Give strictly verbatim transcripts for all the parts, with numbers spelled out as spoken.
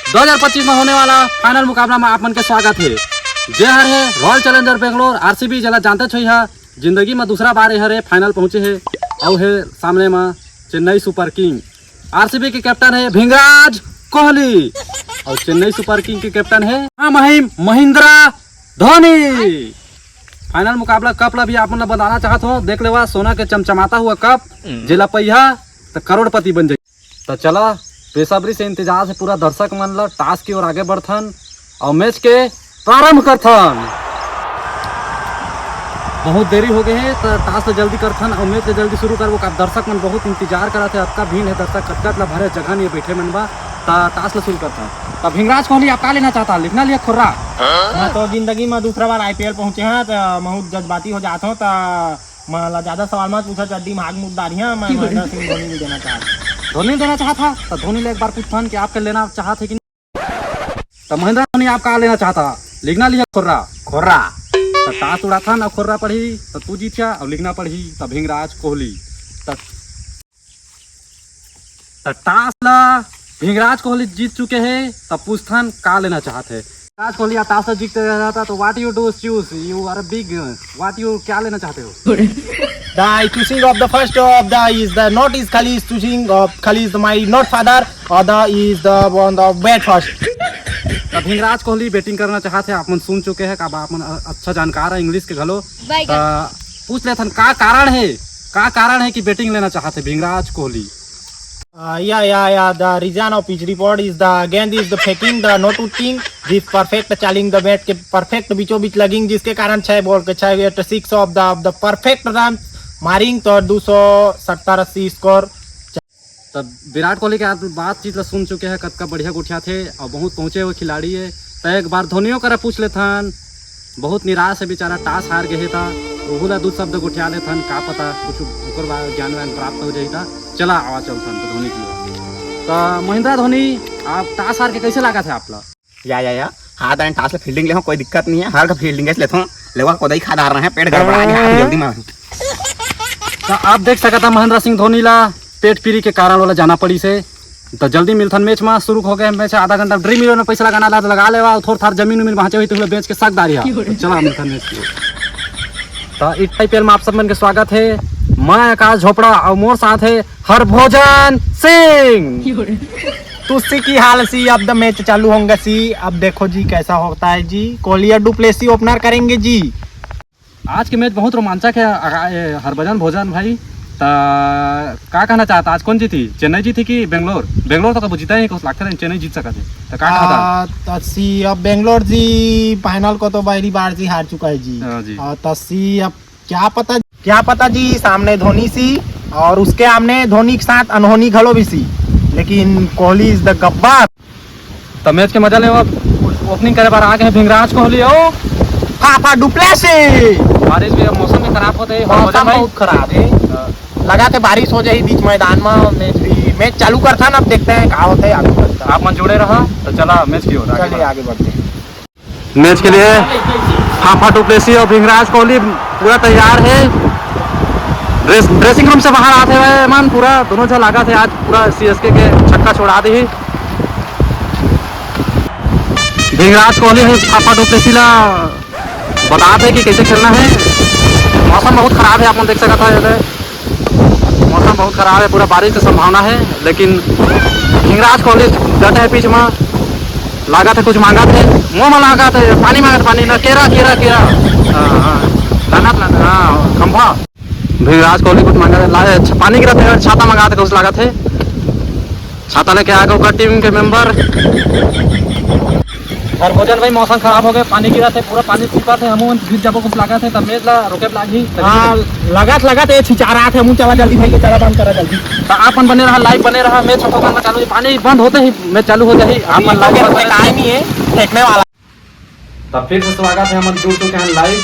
दो हज़ार पच्चीस में होने वाला फाइनल मुकाबला में आप मन के स्वागत है। जे हर है रॉयल चैलेंजर बेंगलोर, आरसीबी, जेला जानते छो हा, जिंदगी में दूसरा बार ये हर ये फाइनल पहुंचे है। अउ है सामने में चेन्नई सुपर किंग। आरसीबी के कैप्टन है भिंगराज कोहली और चेन्नई सुपर किंग के कैप्टन है हाँ महिम महेंद्रा धोनी। फाइनल मुकाबला कप ला भी आप मन ला बताना चाहत हो, देख लेवा सोना के चमचमाता हुआ कप, जेला पहिया त करोड़पति बन जाई। त चला, बेसब्री से, इंतजार से पूरा दर्शक मन ला टॉस की ओर आगे बढ़थन और मैच के प्रारंभ करथन। बहुत देरी हो गए है, त टॉस ला जल्दी करथन और मैच ला जल्दी शुरू करबो। का दर्शक मन बहुत इंतजार करत हे, अतका भीड़ है, दर्शक कतका ला भरे जगह नहीं है बैठे मन बा। त टॉस ला शुरू करथन। त भिंगराज कोहली आप का लेना चाहता, लिखना लिया खुर्रा? मैं तो जिंदगी में दूसरा बार आईपीएल पहुंचे हैं, त बहुत जज्बाती हो जात हूँ, त मैं ला ज्यादा सवाल मत पूछा, चड्डी में आग मुद्दा रही है, मैं महेंद्र सिंह धोनी भी देना चाहता हूँ। धोनी देना चाहत हा, त धोनी ले एक बार पूछथन कि आपके लेना चाहत है कि नहीं? त महेंद्र धोनी आप का लेना चाहता, लिखना लिया खुर्रा? खुर्रा। त टॉस उड़ाथन अउ खुर्रा पड़ही, त तू जीतिया अउ लिखना पड़ही, त भिंगराज कोहली। त त टॉस ला भिंगराज कोहली जीत चुके हैं, त पूछथन का लेना चाहत है। भिंगराज कोहली आप टॉस ला जीत रहता, तो what you do choose, you are a big, what you, क्या लेना चाहते हो? The choosing of the first of the is the not is Khali is choosing of Khali is my not father, other is the one of bat first। त bhringraj Kohli batting करना चाहत है, आप मन सुन चुके हैं, का आप मन अच्छा जानकार है इंग्लिश के घलो। त पूछ लेथन का कारण है, का कारण है कि बैटिंग लेना चाहत है bhringraj Kohli? Uh, yeah, yeah, yeah. The reason of pitch report is the गेंद is the फेंकिंग, the not उठिंग, this perfect चालिंग, the बैट के परफेक्ट बीचों बीच लगिंग, जिसके कारण छह बॉल के छह wicket, six of the of the perfect run मारिंग, तो दो सौ सत्तर अस्सी स्कोर। तब विराट कोहली के आप बातचीत ला सुन चुके हैं, कतका बढ़िया गोठियाथे और बहुत पहुँचे हुए खिलाड़ी है। त एक बार धोनियो करा पूछ लेथन, बहुत निराश है बेचारा, टॉस हार गए था, ओहू ला दू शब्द गोठिया लेथन, का पता कुछ ओकर बा-, ज्ञान व्यान प्राप्त हो जाही। त चला आवा चलथन तो धोनी की ओर। त महेंद्र धोनी, आप टॉस हार के कैसे लगा था आप ला? या, या, या, हाथ आने टॉस ले फील्डिंग ले हो, कोई दिक्कत नहीं है, हर का फील्डिंग ले थो, लेवा कोदई खा डार रहे हैं, पेट गड़बड़ा गया, हाथ जल्दी मार। त आप देख सकता महेंद्र सिंह धोनी ला पेट पीरी के कारण वाला जाना पड़ी से। त जल्दी मिलथन मैच में, शुरू हो गए मैच, आधा घंटा ड्रीम इलेवन में पैसा लगाना ला त लगा लेवा, और थोड़ा थार जमीन उमीन बाँचे हुई तो बेच के सक डारिया। त चला मिलथन मैच की। त इस आईपीएल में आप सब मन के स्वागत है। मैं आकाश झोपड़ा और मोर साथ है हरभोजन सिंह। तुस्सी की हाल सी, अब द मैच चालू होंगे सी। अब देखो जी कैसा होता है जी, कोहली और डुप्लेसी ओपनर करेंगे जी। आज के मैच बहुत रोमांचक है। अगा-, ए, हरभजन भोजन भाई, त का कहना चाहता, आज कौन जीती, चेन्नई जीती कि बेंगलोर? बेंगलोर तो कबो जीता ही नहीं, कुछ लगता नहीं चेन्नई जीत सका थे। त का कहता? आ, तस्सी अब बेंगलोर जी फाइनल को तो पहली बार जी हार चुका है जी। हाँ जी। आ, तस्सी अब क्या पता, क्या पता जी, सामने धोनी सी और उसके सामने धोनी के साथ अनहोनी घलो भी सी, लेकिन कोहली इज द गब्बर। त मैच के मजा ले, ओपनिंग करे बार आ गए भिंगराज कोहली। ओ फाफा डुप्लेसी। बारिश भी, मौसम भी खराब होते है, मौसम बहुत खराब है। हाँ। लगा थे बारिश हो जाही बीच मैदान में, मैच भी, मैच चालू करथन, अब देखते हैं का होता है आगे बढ़ता। आप मन जुड़े रहा, त चला मैच की ओर आगे चलिए बढ़ा। आगे बढ़ते हैं। मैच के लिए फाफा डुप्लेसी और भिंगराज कोहली पूरा तैयार है। ड्रेस, ड्रेसिंग रूम से बाहर आते हुए मन पूरा दोनों झन लागत है, आज पूरा सीएसके के छक्का छोड़ा दी। भिंगराज कोहली है फाफा डुप्लेसी ला बताते कि कैसे खेलना है। मौसम बहुत खराब है, आप मन देख सकत हो, मौसम बहुत खराब है, पूरा बारिश की संभावना है, लेकिन भिंगराज कोहली डटे है पिच में, लागत है कुछ मांगत है, मुंह में लागत है, पानी मांगत, पानी ना, केरा, केरा, केरा, हाँ, हाँ, दाना, दाना, हाँ, खंभा। भिंगराज कोहली कुछ मांगत है, ला-, छ-, पानी गिरत है, छाता मांगत है, कुछ लागत है, छाता लेके आ गए ओकर टीम के मेंबर। हरभजन भाई, मौसम खराब हो गए, पानी गिरत है, पूरा पानी सूखत है, हमू मन भीग जाबो कुछ लागत है, त मैच ला रोके लागही। हाँ, लगत, लगत ए छिचारात है, हमू चला जल्दी भाई के चला बंद करा जल्दी। त आप मन बने रहा, लाइव बने रहा, मैच होगा चालू, पानी बंद होते ही मैच चालू हो जाही, आप मन लाइव बने रहा। टाइम ही है फेंकने वाला। त फिर से स्वागत है, हमन जुड़ चुके हैं लाइव।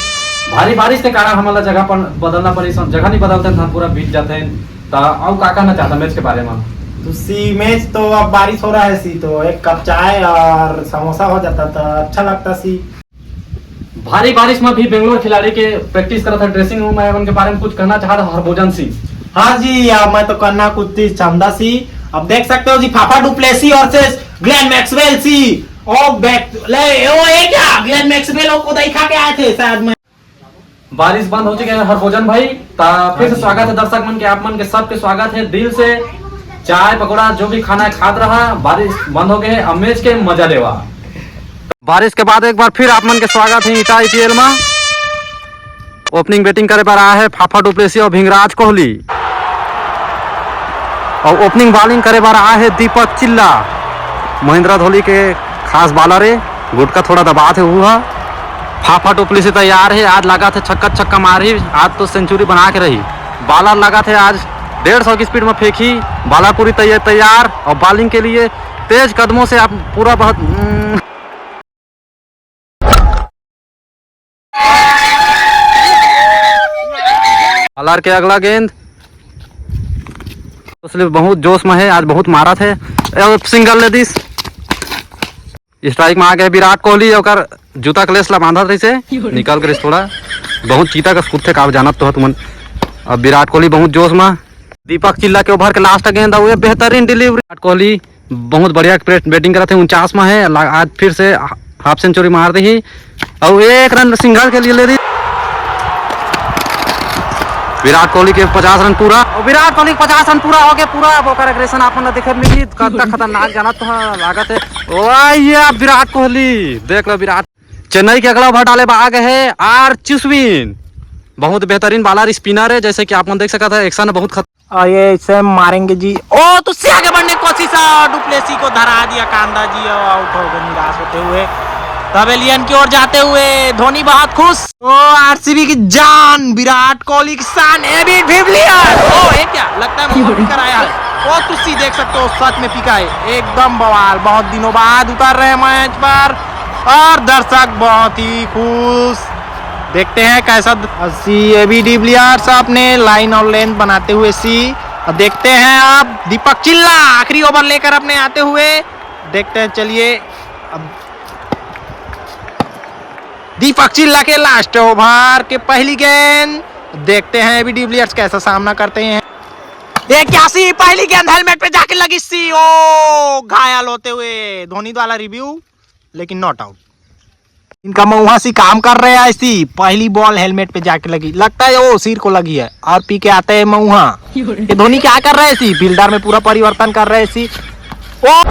भारी बारिश के कारण हमन ला जगह पर बदलना पड़ी, सब जगह नहीं बदलते हैं, पूरा भीग जाते हैं। त अउ का कहना चाहता मैच के बारे में? तो सी, मैच तो अब बारिश हो रहा है सी, तो एक कप चाय और समोसा हो जाता त अच्छा लगता सी। भारी बारिश में भी बेंगलोर खिलाड़ी के प्रैक्टिस करत है ड्रेसिंग रूम में, उनके बारे में कुछ कहना चाहता हरभजन सिंह? हाँ जी, या मैं तो कहना कुछ चंदा सी, अब देख सकते हो जी, फाफा डुप्लेसी वर्सेस ग्लेन मैक्सवेल सी। ओ बैक ले, ओ ये क्या, ग्लेन मैक्सवेल वो को दिखा के आए थे शायद मैं। बारिश बंद हो चुके हैं हरभोजन भाई, ता फिर से स्वागत है दर्शक मन के, आप मन के सबके स्वागत है दिल से। चाय पकौड़ा जो भी खाना है खात रहा, बारिश बंद हो गए है, अब मैच के मजा लेवा। बारिश के बाद एक बार फिर आप मन के स्वागत है ईटा आईपीएल में। ओपनिंग बैटिंग करे बर आया है फाफा डुप्लेसी और भिंगराज कोहली, और ओपनिंग बॉलिंग करे बर आया है दीपक चिल्ला, महेंद्र धोनी के खास बॉलर है। गुटका थोड़ा दबात है हुआ। फाफा डुप्लेसी तैयार है, आज लगा थे छक्का छक्का मारही, आज तो सेंचुरी बना के रही। बॉलर लगा थे आज डेढ़ सौ की स्पीड में फेंकी। बॉलर पूरी तैयार तैयार और बॉलिंग के लिए तेज कदमों से आप पूरा बहुत हम्म। बॉलर के अगला गेंद, इसलिए बहुत जोश में है, आज बहुत मारा थे। अब सिंगल ले दिस। स्ट्राइक में आ गए विराट कोहली, ओकर जूता के लेस ला बांधत रहिसे, निकल गए थोड़ा। बहुत चीता का कूदथे का जानत तो हो तुमन। अब विराट कोहली बहुत जोश में। दीपक चिल्ला के ओवर के लास्ट गेंद, अउ ये बेहतरीन डिलीवरी। विराट कोहली बहुत बढ़िया बैटिंग करत है, उनचास में है, ला- आज फिर से हाफ सेंचुरी मार दी। और एक रन सिंगल के लिए ले दी। विराट कोहली के पचास रन पूरा, और विराट कोहली के पचास रन पूरा हो गए पूरा। अब ओकर एग्रेशन आप मन ला देखे मिली, कतका खतरनाक जानत तो ह-, लागत है। ओ ये विराट कोहली, देख लो विराट। चेन्नई के अगला ओवर डाले बा आ गए है आर अश्विन, बहुत बेहतरीन बॉलर स्पिनर है, जैसे कि आप मन देख सकत है एक्शन बहुत खत- और ये इसे मारेंगे जी। ओ, तुस्सी आगे बढ़ने की कोशिश है और डुप्लेसी को धरा दिया कांदा जी, और आउट हो गए निराश होते हुए। पवेलियन की ओर जाते हुए धोनी बहुत खुश। ओ, आरसीबी की जान, विराट कोहली की शान, एबी डिविलियर्स। ओ, ये क्या लगता है, मौका मिलकर आया है। ओ, तुस्सी देख सकते हो, सच में पीका है, एकदम बवाल। बहुत दिनों बाद उतर रहे हैं मैच पर और दर्शक बहुत ही खुश। देखते हैं कैसा द-, अस्सी एबी डिविलियर्स अपने लाइन और लेंथ बनाते हुए सी। अब देखते हैं आप दीपक चिल्ला आखिरी ओवर लेकर अपने आते हुए। देखते हैं, चलिए अब दीपक चिल्ला के लास्ट ओवर के पहली गेंद। देखते हैं एबी डिविलियर्स कैसा सामना करते हैं। एक क्यासी पहली गेंद हेलमेट पे जाके लगी सी, ओ घायल होते हुए धोनी द्वारा रिव्यू, लेकिन नॉट आउट। इनका मऊहा सी काम कर रहे हैं ऐसी, पहली बॉल हेलमेट पे जाके लगी, लगता है वो सिर को लगी है। और पी के आते हैं मऊहा। ये धोनी क्या कर रहे हैं सी, फील्डर में पूरा परिवर्तन कर रहे हैं सी। ओ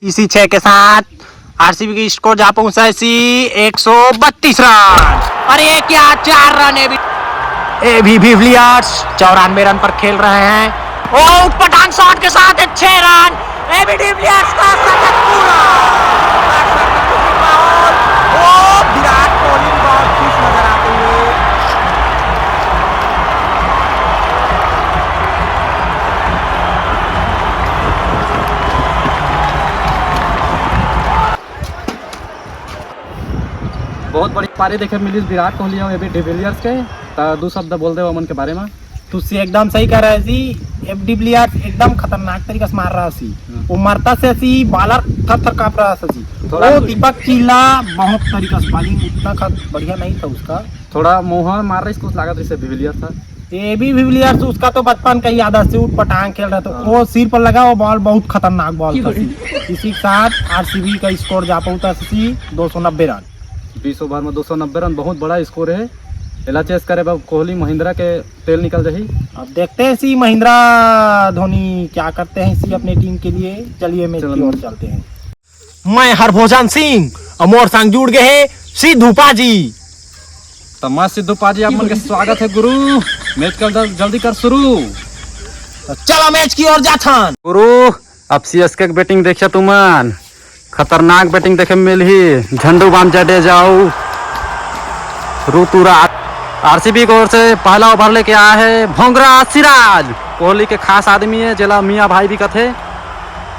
इसी छह के साथ आरसीबी की स्कोर जा पहुंचा है सी एक सौ बत्तीस रन। अरे क्या चार रन है भी। एबी डिविलियर्स चौरानवे रन पर खेल रहे हैं। ओ पटांग शॉट के साथ है छह रन। एबी डिविलियर्स का शतक पूरा। माहोल, ओ विराट कोहली भी बहुत खुश नजर आते हुए। बहुत बड़ी पारी देखे मिली विराट कोहली और एबी डिविलियर्स के। त दू शब्द बोल दे ओमन के बारे में। तुसी एकदम सही कह रहे जी, एबी डिविलियर्स एकदम खतरनाक तरीका से मार रहा सी। हम्म। वो मरता से सी बॉलर थर थर कांप रहा सी। थोड़ा वो दीपक चिल्ला बहुत तरीका से बॉलिंग उतना खत बढ़िया नहीं था उसका। थोड़ा मोहर मार रही कुछ लागत जैसे डिविलियर्स था। एबी डिविलियर्स उसका तो बचपन का ही आदत से उठ पटांग खेल रहा था। हाँ। वो सिर पर लगा, वो बॉल बहुत खतरनाक बॉल था। इसी के साथ आरसीबी का स्कोर जा पहुंचा सी दो सौ नब्बे रन। बीस ओवर में दो सौ नब्बे रन बहुत बड़ा स्कोर है। एला चेस करे बा कोहली महिंद्रा के तेल निकल जाही। अब देखते हैं सी महिंद्रा धोनी क्या करते हैं सी अपने टीम के लिए। चलिए मैच चलो। की ओर चलते हैं। मैं हरभोजन सिंह, अउ मोर संग जुड़ गए हैं सिद्धू पाजी। त मैं सिद्धू पाजी आप मन के स्वागत है गुरु। मैच कर जल-, जल्दी कर शुरू। तो चलो मैच की ओर जाथन। गुरु, अब सीएसके के बैटिंग देखिया तुमन, खतरनाक बैटिंग देखे में मिलही। झंडू बाम जडेजा अउ ऋतुराज। आरसीबी की ओर से पहला ओवर लेके आया है भोंगरा सिराज, कोहली के खास आदमी है, जेला मियाँ भाई भी कथे।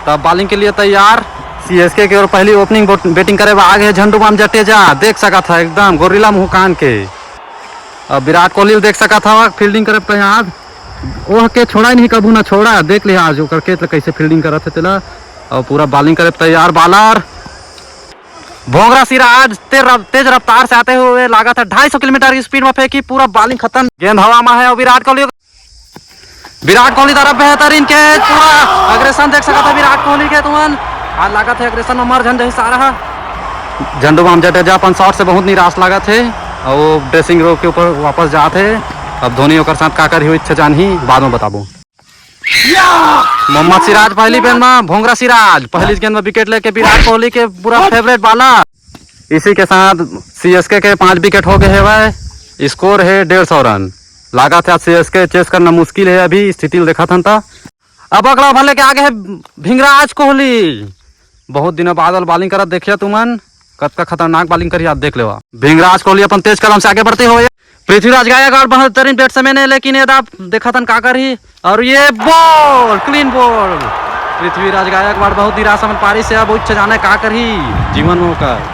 तब बॉलिंग के लिए तैयार सीएसके की ओर पहली ओपनिंग बोट-, बैटिंग करे बर आ गए झंडू बाम जडेजा। देख सकत ह एकदम गोरिल्ला मुंह कान के। अब विराट कोहली ल देख सकत ह फील्डिंग करे तैयार। ओह के छोड़ा ही नहीं कभू ना छोड़ा। देख लिहा आज ओकर केच ल कैसे फील्डिंग करत हे तेला। और पूरा बॉलिंग करे तैयार बॉलर। भोंगरा सिराज तेज रफ-, तेज रफ्तार से आते हुए लागत है ढाई सौ किलोमीटर की स्पीड में फेंकी, पूरा बॉलिंग खत्म। गेंद हवा में है और विराट कोहली विराट कोहली तरफ बेहतरीन कैच, पूरा एग्रेशन देख सकत हे विराट कोहली के तुमन। आज लागत हे एग्रेशन में मर झन जाही सारा ह। झंडू बाम जडेजा अपन शॉट से बहुत निराश लागत हे, अउ वो ड्रेसिंग रूम के ऊपर वापस जात हे। अब धोनी ओकर साथ का करही, इच्छा जानही, बाद में बताबो। मोहम्मद सिराज पहली गेंद में, भोंगरा सिराज पहली गेंद में विकेट लेके विराट कोहली के पूरा फेवरेट बॉलर। इसी के साथ सीएसके के पांच विकेट हो गए हवय। स्कोर है डेढ़ सौ रन। लागत है आज सीएसके चेस करना मुश्किल है, अभी स्थिति ल देखत हन त। अब अगला ओवर लेके आगे है भिंगराज कोहली। बहुत दिनों बाद बॉलिंग करत देखिया तुमन, कतका खतरनाक बॉलिंग करी आप देख लेवा। भिंगराज कोहली अपन तेज कदम से आगे बढ़ते हुए। पृथ्वीराज गायकवाड़ बेहतरीन बैट्समैन है, लेकिन ये दाब देखत हन का करही। और ये ball, clean ball. Prithviraj Gaikwad बहुत निराश मन पारी से, अब इच्छा जाने का करही जीवन में ओकर।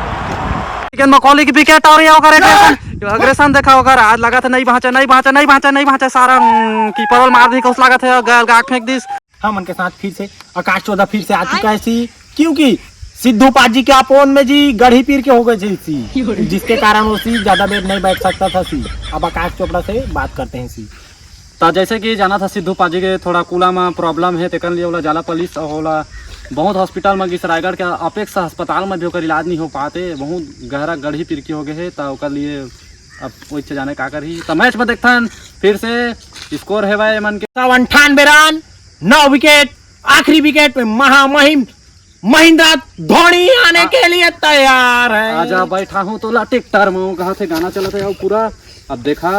लेकिन मकौली की विकेट और ये ओकर एग्रेशन, एग्रेशन देखा ओकर। आज लगा था नहीं बांचे, नहीं बांचे, नहीं बांचे, नहीं बांचे, सारंग कीपर मार दी, कौस लगा था गल गाक फेंक दिस। हमन के साथ फिर से आकाश चौदह फिर से आ चुका है सी, क्योंकि सिद्धू पाजी के अपोन में जी गढ़ी पीर के हो गए जी सी, जिसके कारण वो सी ज्यादा देर नहीं बैठ सकता था सी। अब आकाश चोपड़ा से बात करते हैं सी। तो जैसे कि जाना था सिद्धू पाजी के थोड़ा कूला में प्रॉब्लम है, तेकर लिए ओला जाला पुलिस और ओला बहुत हॉस्पिटल में गिस रायगढ़ के अपेक्स अस्पताल में भी ओकर इलाज नहीं हो पाते, बहुत गहरा गढ़ी पीर के हो गए है, तो ओकर लिए अब वही जाने का करही। तो मैच में देखथन फिर से स्कोर है भाई मन के सब अंठानबे रन, नौ विकेट, आखिरी विकेट में महामहिम महेंद्र धोनी आने के लिए तैयार है। आजा बैठा हूँ तोला ट्रैक्टर में, कहा थे गाना चलत है और पूरा। अब देखा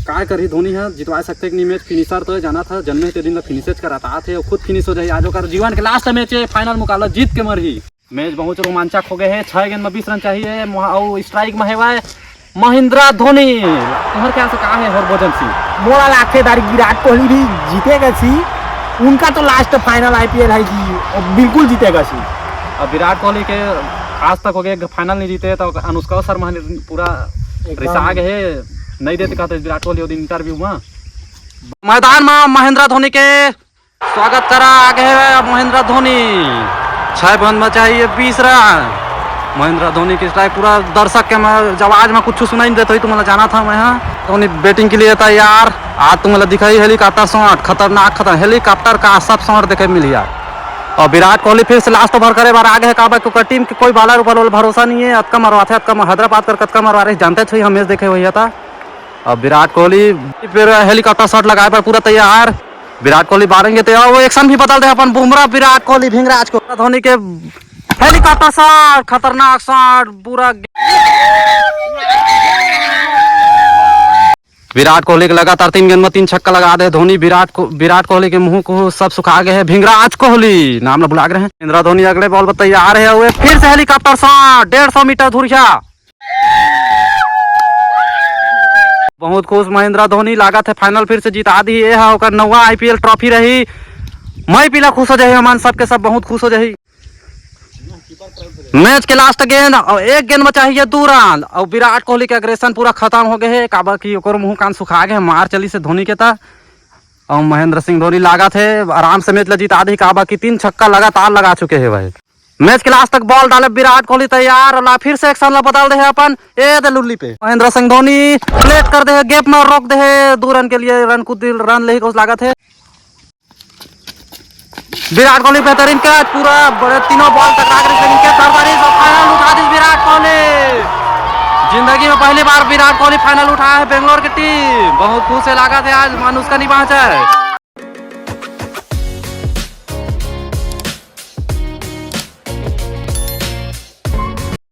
का करही धोनी है, जितवा सकते कि नहीं मैच। फिनिशर तो जाना था, जन्मे के दिन ला फिनिशेज कराता थे और खुद फिनिश हो जाही। आज ओकर जीवन के लास्ट मैच है, फाइनल मुकाबला जीत के मरही। मैच बहुत रोमांचक हो गए है। छह गेंद में बीस रन चाहिए, महा-, अउ स्ट्राइक में हेवय महेंद्र धोनी। तुम्हर ख्याल से का है हरभजन सिंह? मोला लागथे दारी विराट कोहली भी जीतेगा सी, उनका तो लास्ट फाइनल आईपीएल है जी, और बिल्कुल जीतेगा सी। अब विराट कोहली के आज तक हो गए फाइनल नहीं जीते, तो अनुष्का शर्मा ने पूरा एकदम। रिसा गए है, नहीं देते कहते विराट कोहली वो दिन इंटरव्यू में। मैदान में महेंद्र धोनी के स्वागत करा आगे है महेंद्र धोनी। छह गेंद में चाहिए बीस रन। महेंद्र धोनी की स्ट्राइक, पूरा दर्शक के मैं जब आज मैं कुछ सुनाई नहीं देता ही, तुम्हें जाना था मैं। हाँ, धोनी बैटिंग के लिए तैयार। आज तुम्हें दिखाई हेलीकॉप्टर शॉट, खतरनाक खतरनाक हेलीकॉप्टर का सब शॉट देखे मिली यार। और विराट कोहली फिर से लास्ट ओवर करे बार आगे है, काबर क्योंकि टीम के कोई बॉलर ऊपर भरोसा नहीं है। अतका मरवाथे, अतका मर-, हैदराबाद कर कतका मरवा रहे जानते थे, हम मैच देखे हुए था। अब विराट कोहली फिर हेलीकॉप्टर शॉट लगाए पर पूरा तैयार। विराट कोहली मारेंगे तो वो एक्शन भी बदल दे अपन बुमराह, विराट कोहली, भिंगराज को धोनी के हेलीकॉप्टर शॉट, खतरनाक शॉट पूरा। विराट कोहली के लगातार तीन गेंद में तीन छक्का लगा दे धोनी। विराट को, विराट कोहली के मुंह को सब सुखा गए हैं। भिंगराज कोहली नाम ना भुला गए हैं। इंद्रा धोनी अगले बॉल पर तैयार है हुए, फिर से हेलीकॉप्टर शॉट डेढ़ सौ मीटर धुरिया। बहुत खुश महेंद्र धोनी, लागत है फाइनल फिर से जिता दी। ये है ओकर नौवा आईपीएल ट्रॉफी रही। मैं पीला खुश हो जाही, हमन सबके सब बहुत खुश हो जाही। मैच के लास्ट गेंद और एक गेंद में चाहिए दो रन और विराट कोहली के एग्रेशन पूरा खत्म हो गए है, काबर कि ओकर मुंह कान सुखा गए, मार चली से धोनी के ता। और महेंद्र सिंह धोनी लागत है आराम से मैच ला जिता दी, काबर कि तीन छक्का लगातार लगा चुके हैं भाई। मैच के लास्ट तक बॉल डाले विराट कोहली तैयार, और फिर से एक्शन ला बदल दे है अपन। ए दे लुल्ली पे महेंद्र सिंह धोनी प्लेट कर दे है, गैप में रोक दे है, दो रन के लिए रन कुछ दिल रन ले ही कुछ लागत है। विराट कोहली बेहतरीन कैच, पूरा बड़े तीनों बॉल टकरा के लेकिन कैच हर बारी से फाइनल उठा दी विराट कोहली। जिंदगी में पहली बार विराट कोहली फाइनल उठाया है बेंगलोर की टीम। बहुत खुश है, लागत है आज मानुष का नहीं पहुंचा है।